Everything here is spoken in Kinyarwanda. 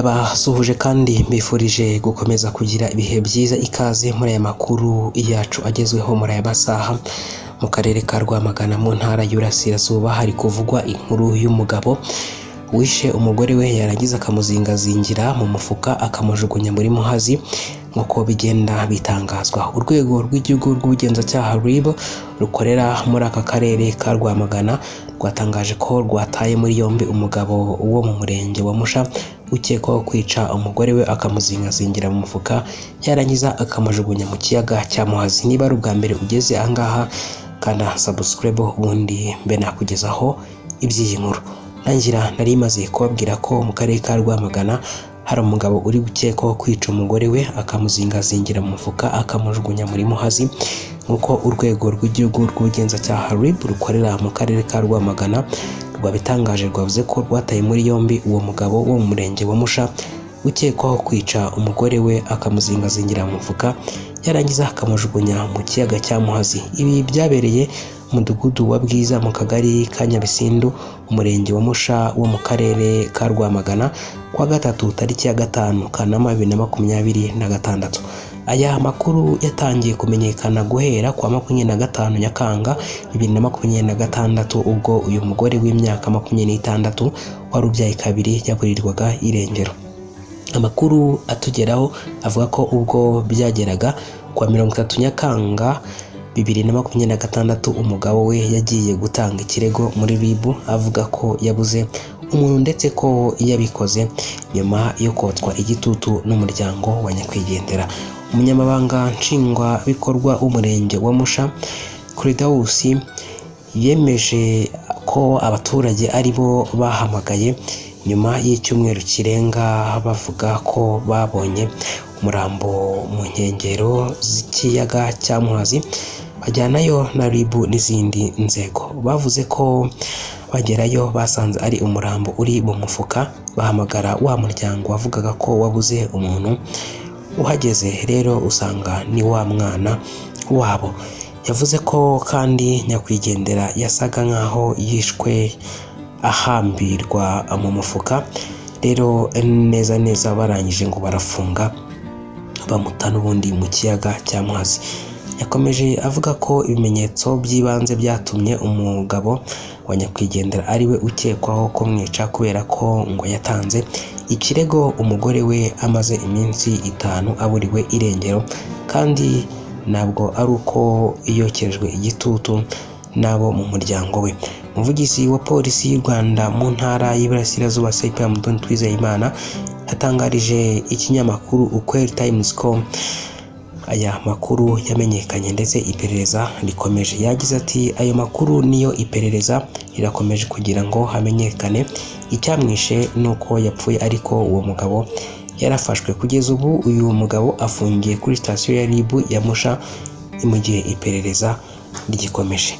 Basuhuje kandi mbifurije gukomeza kugira ibihe byiza. Ikaze muri aya makuru yacu agezweho muri aya masaha. Mu karere ka Rwamagana mu ntara y'Iburasirazuba hari kuvugwa inkuru y'umugabo wishe umugore we, yarangiza akamuzingazingira mu mufuka akamujugunya muri Muhazi, nk'uko bigenda bitangazwa. Urwego rw'Igihugu rw'Ubugenzacyaha RIB rukorera muri aka karere ka Rwamagana rwatangaje ko rwataye muri yombi umugabo wo mu murenge wa Musha ukekwaho kwica umugore we akamuzingazingira mu mufuka, yarangiza akamujugunya mu kiyaga cya Muhazi. Niba ari ubwa mbere ugeze ahangaha, kanda subscribe ubundi mbe nakugezaho iby'iyi nkuru. Ntangira nari maze kubabwira ko mu karere ka Rwamagana hari umugabo uri gukekwaho kwica umugore we akamuzingazingira mu mufuka akamujugunya muri Muhazi, nk'uko urwego rw'Igihugu rw'Ubugenzacyaha RIB rukorera mu karere ka Rwamagana rwabitangaje. Rwavuze ko rwataye muri yombi uwo mugabo wo mu murenge wa Musha ukekwaho kwica umugore we akamuzingazingira mu mufuka, yarangiza akamujugunya mu kiyaga cya Muhazi. Ibi byabereye mudugudu wa Bwiza mu kagari ka Nyabisindu, umurenge wa Musha wo mu karere ka Rwamagana, kuwa gatatu tariki ya 5 Kanama 2026. Aya makuru yatangiye kumenyekana guhera kuwa 25 Nyakanga 2026, ubwo uyu mugore w'imyaka 26 wari ubyaye kabiri yaburirwaga irengero. Amakuru atugeraho avuga ko ubwo byageraga kuwa 30 Nyakanga 2026, umugabo we yagiye gutanga ikirego muri RIB avuga ko yabuze umuntu, ndetse ko yabikoze nyuma yo kotswa igitutu n'umuryango wa nyakwigendera. Umunyamabanga Nshingwabikorwa w'umurenge wa Musha, Credawusi, yemeje ko abaturage ari bo bahamagaye nyuma y'icyumweru kirenga bavuga ko babonye umurambo mu nkengero z'ikiyaga cya Muhazi, bajyanayo na RIB n'izindi nzego. Bavuze ko bagerayo basanze ari umurambo uri mu mufuka, bahamagara wa muryango wavugaga ko wabuze umuntu. Uhageze rero usanga ni wa mwana wabo. Yavuze ko kandi nyakwigendera yasaga nkaho yishwe ahambirwa mu mufuka, rero neza neza barangije ngo barafunga bamuta n'ubundi mu kiyaga cya Muhazi. Yakomeje avuga ko ibimenyetso by'ibanze byatumye umugabo wa nyakwigendera ari we ukekwaho kumwica, kubera ko ngo yatanze ikirego umugore we amaze iminsi 5 aburiwe irengero, kandi ntabwo ari uko yokerejwe igitutu n'abo mu muryango we. Umuvugizi wa Polisi y'u Rwanda mu ntara y'Iburasirazuba, CP Hamdun Twizeyimana, yatangarije ikinyamakuru Ukweli Times ko aya makuru yamenyekanye ndetse iperereza rikomeje. Yagize ati: "Ayo makuru niyo, iperereza rirakomeje kugira ngo hamenyekane icyamwishe n'uko yapfuye, ariko uwo mugabo yarafashwe. Kugeza ubu uyu mugabo afungiye kuri sitasiyo ya RIB ya Musha mu gihe iperereza rigikomeje."